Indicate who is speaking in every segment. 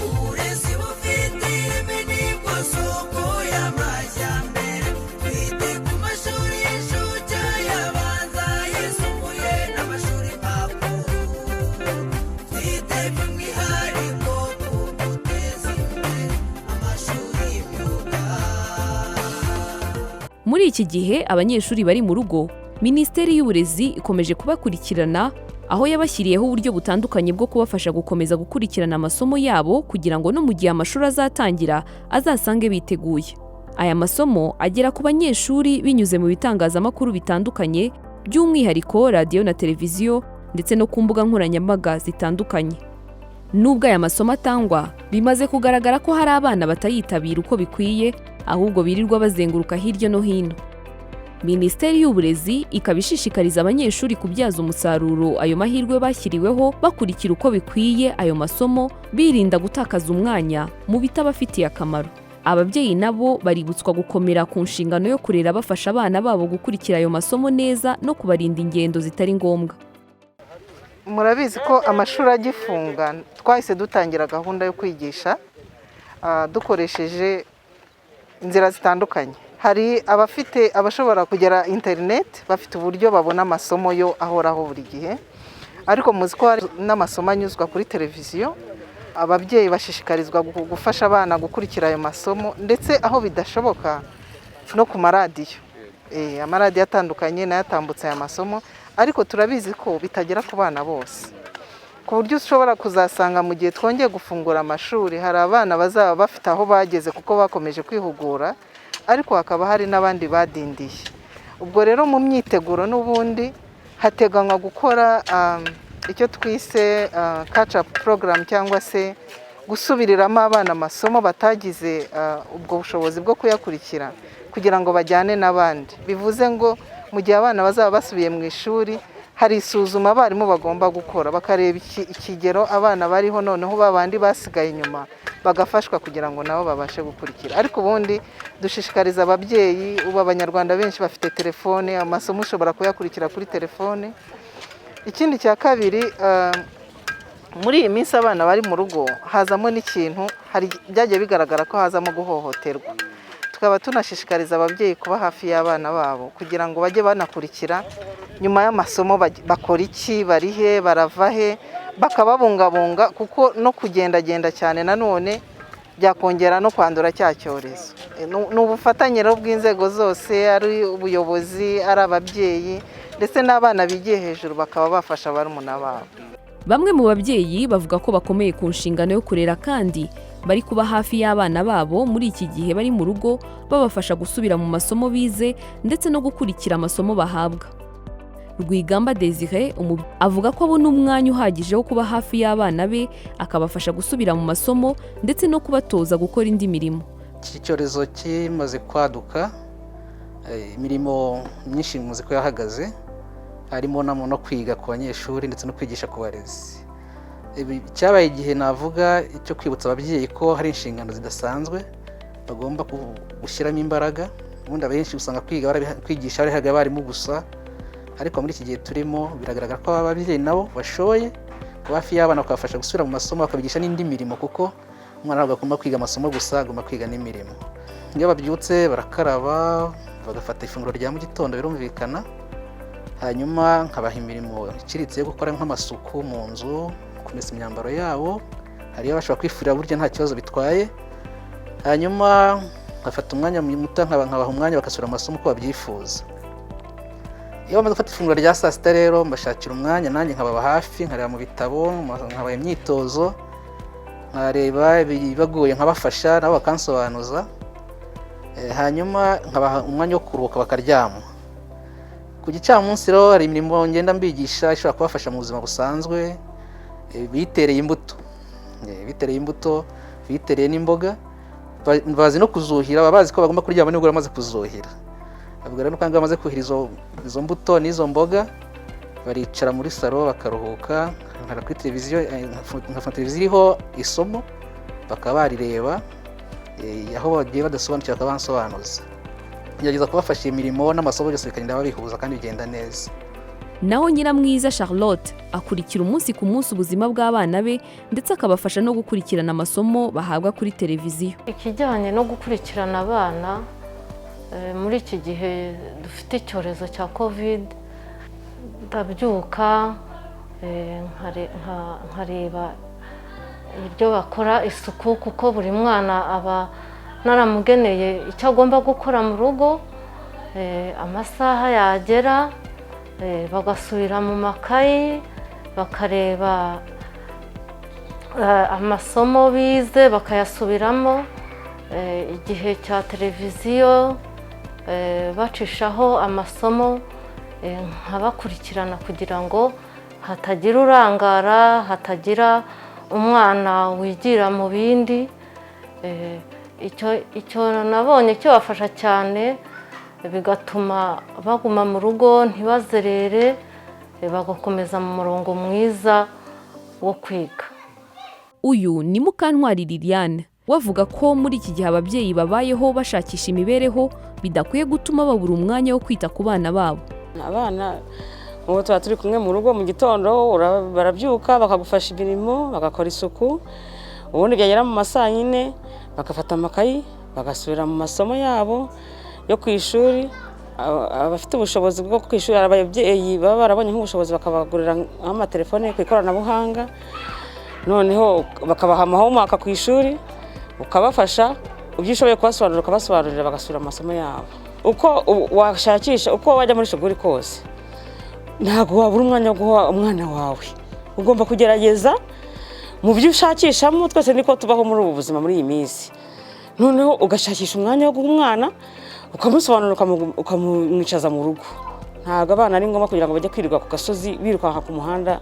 Speaker 1: Uburezi bufite ireme nibwo soko y'amajyambere. Twite ku mashuri y'incuke, abanza, yisumbuye n'amashuri makuru. Twite by'umwihariko ku guteza imbere amashuri y'imyuga.
Speaker 2: Muri iki gihe abanyeshuri bari mu rugo, Minisiteri y'Uburezi ikomeje kubakurikirana, aho yabashyiriyeho uburyo butandukanye bwo kubafasha gukomeza gukurikirana amasomo yabo kugira ngo no mu gihe amashuri azatangira azasange biteguye. Aya masomo agera ku banyeshuri binyuze mu bitangazamakuru bitandukanye, by'umwihariko radiyo na televiziyo, ndetse no ku mbuga nkoranyambaga zitandukanye. Nubwo aya masomo atangwa, bimaze kugaragara ko hari abana batayitabira uko bikwiye, ahubwo birirwa bazenguruka hirya no hino. Minisiteri y'Uburezi ikaba ishishikariza abanyeshuri kubyaza umusaruro ayo mahirwe bashyiriweho, bakurikira uko bikwiye ayo masomo, birinda gutakaza umwanya mu bitabafitiye akamaro. Ababyeyi nabo baributswa gukomera ku nshingano yo kurera, bafasha abana babo gukurikira ayo masomo neza no kubarinda ingendo zitari ngombwa.
Speaker 3: Murabizi ko amashuri agifunga twahise dutangira gahunda yo kwigisha dukoresheje inzira zitandukanye. Hari abafite, abashobora kugera interineti, bafite uburyo babona amasomo yo ahoraho buri gihe, ariko muzi ko hari n'amasomo anyuzwa kuri televiziyo. Ababyeyi bashishikarizwa gufasha abana gukurikira ayo masomo, ndetse aho bidashoboka no ku maradiyo. Amaradiyo atandukanye nayo atambutse aya masomo, ariko turabizi ko bitagera ku bana bose, ku buryo ushobora kuzasanga mu gihe twongeye gufungura amashuri hari abana bazaba bafite aho bageze kuko bakomeje kwihugura, ariko hakaba hari n'abandi badindiye. Ubwo rero mu myiteguro n'ubundi hateganywa gukora icyo twise catch up program, cyangwa se gusubiriramo abana amasomo batagize ubwo bushobozi bwo kuyakurikira, kugira ngo bajyane n'abandi. Bivuze ngo mu gihe abana bazaba basubiye mu ishuri, hari isuzuma abarimu bagomba gukora, bakareba ikigero abana bariho, noneho ba bandi basigaye inyuma bagafashwa kugira ngo nabo babashe gukurikira. Ariko ubundi dushishikariza ababyeyi, ubu Abanyarwanda benshi bafite telefone, amasomo ushobora kuyakurikira kuri telefone. Ikindi cya kabiri, muri iyi minsi abana bari mu rugo hazamo n'ikintu, hari byagiye bigaragara ko hazamo guhohoterwa, tukaba tunashishikariza ababyeyi kuba hafi y'abana babo kugira ngo bajye banakurikira nyuma y'amasomo bakora iki, bari he, barava he, bakababungabunga, kuko no kugendagenda cyane nanone byakongera no kwandura cya cyorezo. Ni ubufatanye rero bw'inzego zose, ari ubuyobozi, ari ababyeyi, ndetse n'abana bigiye hejuru bakaba bafasha barumuna babo.
Speaker 2: Bamwe mu babyeyi bavuga ko bakomeye ku nshingano yo kurera kandi bari kuba hafi y'abana babo muri iki gihe bari mu rugo, babafasha gusubira mu masomo bize ndetse no gukurikira amasomo bahabwa. Rwigamba Desire avuga ko abona umwanya uhagije wo kuba hafi y'abana be, akabafasha gusubira mu masomo ndetse no kubatoza gukora indi mirimo.
Speaker 4: Iki cyorezo kimaze kwaduka, imirimo myinshi muzi ko yahagaze, harimo no kwiga ku banyeshuri ndetse no kwigisha ku barezi. Ibi cyabaye igihe navuga cyo kwibutsa ababyeyi ko hari inshingano zidasanzwe bagomba gushyiramo imbaraga. Ubundi abenshi usanga kwiga kwigisha barihaga abarimu gusa, ariko muri iki gihe turimo biragaragara ko ababyeyi nabo bashoboye kuba hafi y'abana, bakabafasha gusubira mu masomo, bakabigisha n'indi mirimo, kuko umwana ntabwo agomba kwiga amasomo gusa, agomba kwiga n'imirimo. Iyo babyutse barakaraba, bagafata ifunguro rya mu gitondo, birumvikana, hanyuma nkabaha imirimo iciriritse yo gukora nk'amasuku mu nzu, kumesa imyambaro yabo, hari iyo bashobora kwifurira, burya nta kibazo bitwaye. Hanyuma nkafata umwanya muto nkabaha umwanya bagasubira amasomo uko babyifuza. Iyo bamaze gufata ifunguro rya saa sita rero, mbashakira umwanya nanjye nkababa hafi, nkareba mu bitabo, nkabaha imyitozo, nkareba ibibagoye nkabafasha, nabo bakansobanuza. Hanyuma nkabaha umwanya wo kuruhuka bakaryama. Ku gicamunsi rero hari imirimo ngenda mbigisha ishobora kubafasha mu buzima busanzwe. Bitereye imbuto, bitereye n'imboga, bazi no kuzuhira, baba bazi ko bagomba kuryama nibwo bamaze kuzuhira. Ubwo rero nuko bamaze kuhira izo mbuto n'izo mboga, baricara muri salo bakaruhuka, nkara kuri televiziyo, nkafata televiziyo iriho isomo bakaba barireba, aho bagiye badasobanukiwe bakaba bansobanuza. Ngerageza kubafasha imirimo n'amasomo, byose bikagenda babihuza kandi bigenda neza.
Speaker 2: Naho Nyiramwiza Charlotte akurikira umunsi ku munsi ubuzima bw'abana be, ndetse akabafasha no gukurikirana amasomo bahabwa kuri televiziyo.
Speaker 5: Ikijyanye no gukurikirana abana muri iki gihe dufite icyorezo cya COVID, ndabyuka nkareba ibyo bakora, isuku, kuko buri mwana aba naramugeneye icyo agomba gukora mu rugo. Amasaha yagera bagasubira mu makayi, bakareba amasomo bize, bakayasubiramo. Igihe cya televiziyo bacishaho amasomo, nkabakurikirana kugira ngo hatagira urangara, hatagira umwana wigira mu bindi. Icyo nabonye kibafasha cyane, bigatuma baguma mu rugo ntibazerere, bagakomeza mu murongo mwiza wo kwiga.
Speaker 2: Uyu ni Mukantwari Liliane, we avuga ko muri iki gihe ababyeyi babayeho bashakisha imibereho bidakwiye gutuma babura umwanya wo kwita ku bana babo.
Speaker 6: Abana ubu tuba turi kumwe mu rugo. Mu gitondo barabyuka bakagufasha imirimo, bagakora isuku, ubundi byagera mu ma saa yine bagafata amakayi bagasubira mu masomo yabo yo ku ishuri. Abafite ubushobozi bwo ku ishuri, hari ababyeyi baba barabonye nk'ubushobozi bakabagurira nk'amatelefone ku ikoranabuhanga, noneho bakabaha ama homework ku ishuri, ukabafasha ibyo ushoboye kubasobanurira, ukabasobanurira bagasubira mu masomo yabo. Uko washakisha, uko wajya muri shuguri kose, ntabwo wabura umwanya wo guha umwana wawe. Ugomba kugerageza mu byo ushakishamo. Twese niko tubaho muri ubu buzima, muri iyi minsi. Noneho ugashakisha umwanya wo guha umwana, ukamusobanurira, ukamwicaza mu rugo. Ntabwo abana ari ngombwa kugira ngo bajye kwirirwa ku gasozi, birukanka ku muhanda,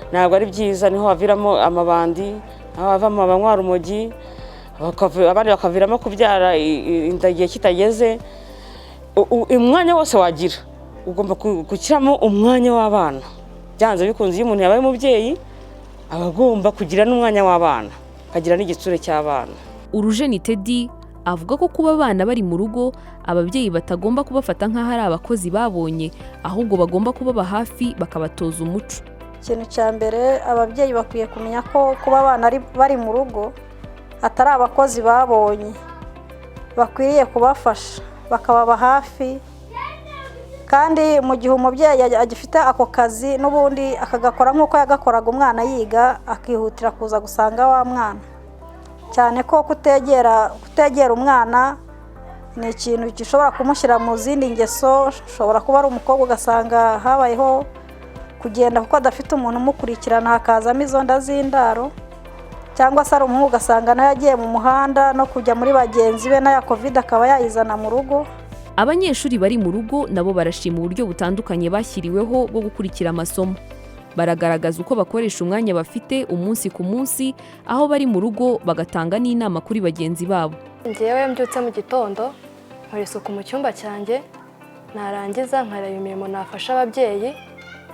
Speaker 6: ntabwo ari byiza. Niho haviramo amabandi, niho havamo abanywa urumogi, abandi bakaviramo kubyara inda igihe kitageze. Umwanya wose wagira ugomba gushyiramo umwanya w'abana. Byanze bikunze, iyo umuntu yabaye umubyeyi aba agomba kugira n'umwanya w'abana, akagira n'igitsure cy'abana.
Speaker 2: Urujeni Teddy avuga ko kuba abana bari mu rugo, ababyeyi batagomba kubafata nk'aho ari abakozi babonye, ahubwo bagomba kubaba hafi bakabatoza umuco.
Speaker 7: Ikintu cya mbere, ababyeyi bakwiye kumenya ko kuba abana bari mu rugo atari abakozi babonye, bakwiriye kubafasha, bakababa hafi. Kandi mu gihe umubyeyi agifite ako kazi, n'ubundi akagakora nk'uko yagakoraga umwana yiga, akihutira kuza gusanga wa mwana, cyane ko kutegera umwana ni ikintu gishobora kumushyira mu zindi ngeso. Ushobora kuba ari umukobwa, ugasanga habayeho kugenda kuko adafite umuntu umukurikirana, hakazamo izo nda z'indaro, cyangwa se ari umuhungu, ugasanga nawe yagiye mu muhanda no kujya muri bagenzi be, n'aya COVID akaba yayizana mu rugo.
Speaker 2: Abanyeshuri bari mu rugo nabo barashima uburyo butandukanye bashyiriweho bwo gukurikira amasomo. Baragaragaza uko bakoresha umwanya bafite umunsi ku munsi aho bari mu rugo, bagatanga n'inama kuri bagenzi babo.
Speaker 8: Njyewe mbyutse mu gitondo nkora isuku mu cyumba cyanjye, narangiza nkareba imirimo nafasha ababyeyi,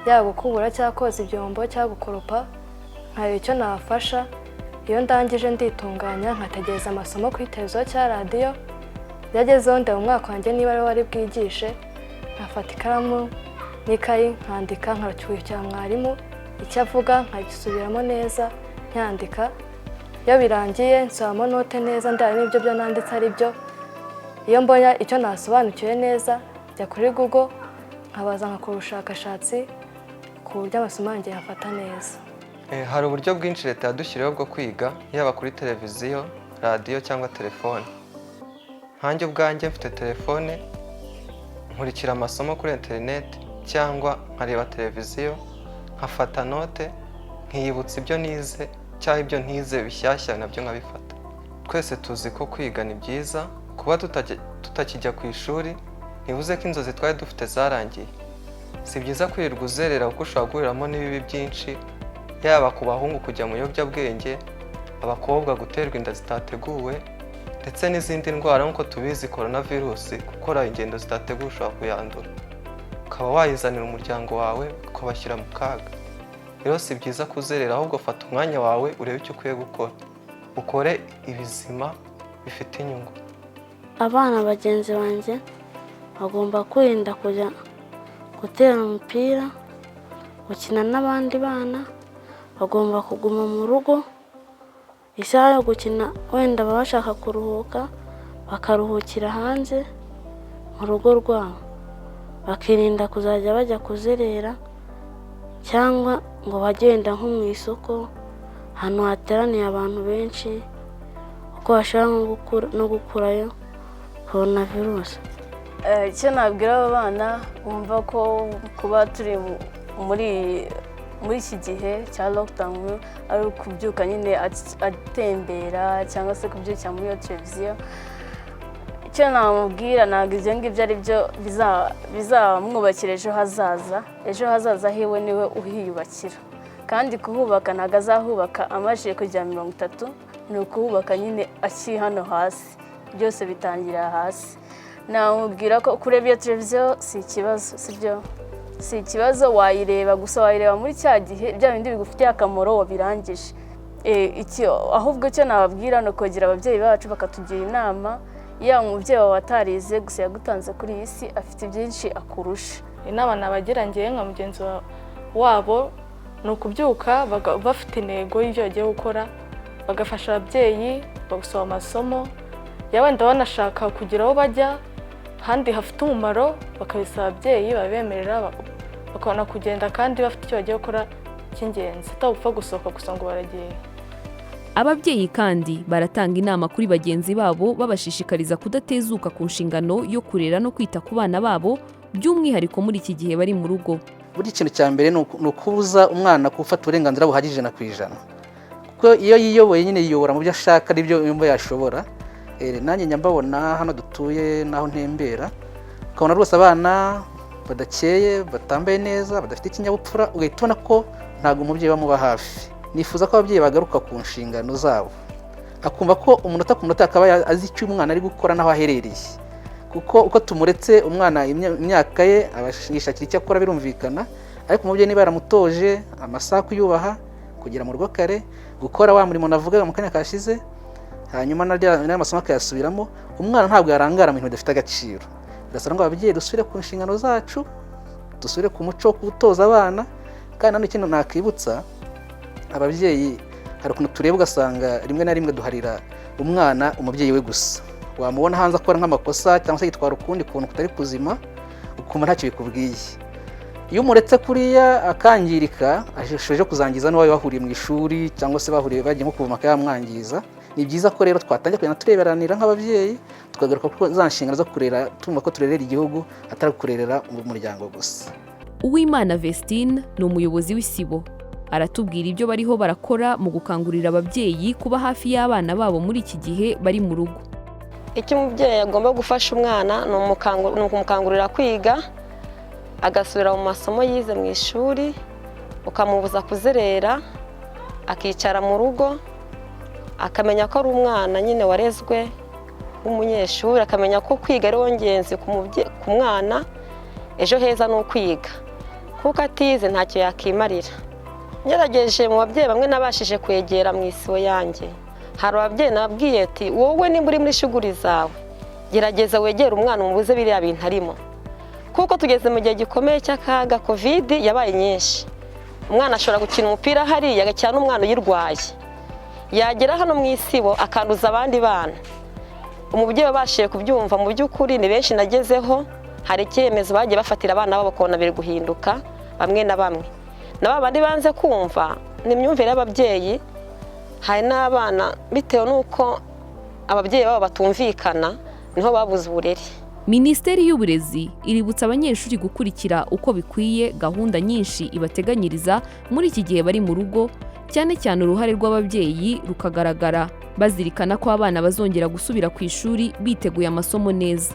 Speaker 8: yaba gukubura cyangwa koza ibyombo cyangwa gukoropa, nkareba icyo nafasha. Iyo ndangije nditunganya, nkategereza amasomo kuri televiziyo cyangwa radiyo. Iyo agezeho ndeba umwaka wanjye niba ari wari bwigishe, nkafata ikaramu n'ikayi nkandika, nkacyubikira mwarimu, icyo avuga nkagisubiramo neza nyandika. Iyo birangiye nsubiramo note neza, ndeba n'ibyo byo nanditse ari byo. Iyo mbonye icyo nasobanukiwe neza, njya kuri Google nkabaza, nkakora ubushakashatsi ku buryo amasomo yanjye yafata neza.
Speaker 9: Hari uburyo bwinshi leta yadushyiriyeho bwo kwiga, yaba kuri televiziyo, radiyo cyangwa telefone. Nkanjye ubwanjye mfite telefone, nkurikira amasomo kuri interineti cyangwa nkareba televiziyo, nkafata note, nkiyibutsa ibyo nize cyangwa ibyo ntize bishyashya nabyo nkabifata. Twese tuzi ko kwiga ni byiza. Kuba tutakijya ku ishuri ntibuze ko inzozi twari dufite zarangiye. Si byiza kwirirwa uzerera, kuko ushobora guhuriramo n'ibibi byinshi, yaba ku bahungu kujya mu biyobyabwenge, abakobwa guterwa inda zitateguwe, ndetse n'izindi ndwara. Nk'uko tubizi, korona virusi, gukora ingendo zitateguwe ushobora kuyandura, ukaba wayizanira umuryango wawe, ukabashyira mu kaga. Rero si byiza kuzerera, ahubwo fata umwanya wawe urebe icyo ukwiye gukora, ukore ibizima bifite inyungu.
Speaker 10: Abana bagenzi banjye Bagomba kwirinda kujya gutera umupira, gukina n'abandi bana. Bagomba kuguma mu rugo. Isaha yo gukina wenda baba bashaka kuruhuka, bakaruhukira hanze mu rugo rwabo, bakirinda kuzajya bajya kuzerera cyangwa ngo bagenda nko mu isoko, ahantu hateraniye abantu benshi, kuko bashobora no gukurayo korona virusi.
Speaker 11: Icyo nabwira aba bana bumva ko kuba turi muri iki gihe cya lockdown ari ukubyuka nyine atembera cyangwa se kubyukira muri iyo televiziyo, icyo namubwira, ntabwo ibyo ngibyo ari byo bizamwubakira ejo hazaza. Ejo hazaza hiwe niwe uhiyubakira, kandi kuhubaka ntabwo azahubaka amajije kugera 30, ni ukuhubaka nyine akiri hano hasi. Byose bitangira hasi. Namubwira ko kureba iyo televiziyo si ikibazo, si byo, si ikibazo, wayireba, gusa wayireba muri cya gihe bya bindi bigufitiye akamaro wabirangije. Ahubwo icyo nababwira ni ukwegera ababyeyi bacu bakatugira inama. Yaba umubyeyi wawe atarize, gusa yagutanze kuri iyi si, afite byinshi akurusha.
Speaker 8: Inama nabagira ngewe nka mugenzi wabo ni ukubyuka bafite intego y'ibyo bagiye gukora, bagafasha ababyeyi bagusaba amasomo, yaba wenda banashaka kugira aho bajya ahandi hafite umumaro, bakabisaba ababyeyi babemerera, bakabona kugenda kandi bafite icyo bagiye gukora cy'ingenzi, atagupfa gusohoka gusa ngo baragiye.
Speaker 2: Ababyeyi kandi baratanga inama kuri bagenzi babo, babashishikariza kudatezuka ku nshingano yo kurera no kwita ku bana babo, by'umwihariko muri iki gihe bari mu rugo.
Speaker 4: Burya ikintu cya mbere ni ukubuza umwana gufata uburenganzira buhagije 100%, kuko iyo yiyoboye nyine yiyobora mu byo ashaka n'ibyo yumva yashobora. Nanjye njya mbabona hano dutuye n'aho ntembera, ukabona rwose abana badakeye, batambaye neza, badafite ikinyabupfura, ugahita ubona ko ntabwo umubyeyi bamuba hafi. Nifuza ko ababyeyi bagaruka ku nshingano zabo, akumva ko umunota ku munota akaba azi icyo umwana ari gukora n'aho aherereye, kuko uko tumuretse umwana imyaka ye aba yishakira icyo akora, birumvikana. Ariko umubyeyi niba yaramutoje amasaha, kuyubaha, kugera mu rugo kare, gukora wa murimo navugaga mu kanya kashize, hanyuma n'amasomo akayasubiramo, umwana ntabwo yarangara mu bintu bidafite agaciro. Birasaba ngo ababyeyi dusubire ku nshingano zacu, dusubire ku muco wo gutoza abana. Kandi nanone ikintu nakibutsa ababyeyi, hari ukuntu tureba ugasanga rimwe na rimwe duharira umwana umubyeyi we gusa, wamubona hanze akora nk'amakosa cyangwa se yitwara ukundi kuntu kutari kuzima, ukumva ntacyo bikubwiye. Iyo umuretse kuriya akangirika, ashobora kuzangiza n'uwo bahuriye mu ishuri cyangwa se bahuriye bagiye nko kuvoma akayamwangiza. Ni byiza ko rero twatangira kugenda tureberanira nk'ababyeyi, tukagaruka kuri za nshingano zo kurera, tumva ko turerera igihugu, atari kurerera umuryango gusa.
Speaker 2: Uwimana Vestine ni umuyobozi w'isibo, aratubwira ibyo bariho barakora mu gukangurira ababyeyi kuba hafi y'abana babo muri iki gihe bari mu rugo.
Speaker 12: Icyo umubyeyi agomba gufasha umwana ni ukumukangurira kwiga, agasubira mu masomo yize mu ishuri, ukamubuza kuzerera, akicara mu rugo, akamenya ko ari umwana nyine warezwe w'umunyeshuri, akamenya ko kwiga ari wo ngenzi ku mwana. Ejo heza ni ukwiga, kuko atize ntacyo yakimarira. Ngerageje mu babyeyi bamwe nabashije kwegera mu isibo yanjye, hari ababyeyi nababwiye ati: "Wowe nimba uri muri shuguri zawe, gerageza wegere umwana, umubuze biriya bintu arimo, kuko tugeze mu gihe gikomeye cy'akaga. Covid yabaye nyinshi. Umwana ashobora gukina umupira hariya, agakina n'umwana uyirwaye, yagera hano mu isibo akanduza abandi bana." Umubyeyi wabashije kubyumva, mu by'ukuri ni benshi nagezeho, hari icyemezo bagiye bafatira abana babo, bakabona biri guhinduka bamwe na bamwe. Na ba bandi banze kumva, ni imyumvire y'ababyeyi. Hari n'abana bitewe n'uko ababyeyi babo batumvikana, niho babuze uburere.
Speaker 2: Minisiteri y'Uburezi iributsa abanyeshuri gukurikira uko bikwiye gahunda nyinshi ibateganyiriza muri iki gihe bari mu rugo, cyane cyane uruhare rw'ababyeyi rukagaragara, bazirikana ko abana bazongera gusubira ku ishuri biteguye amasomo neza.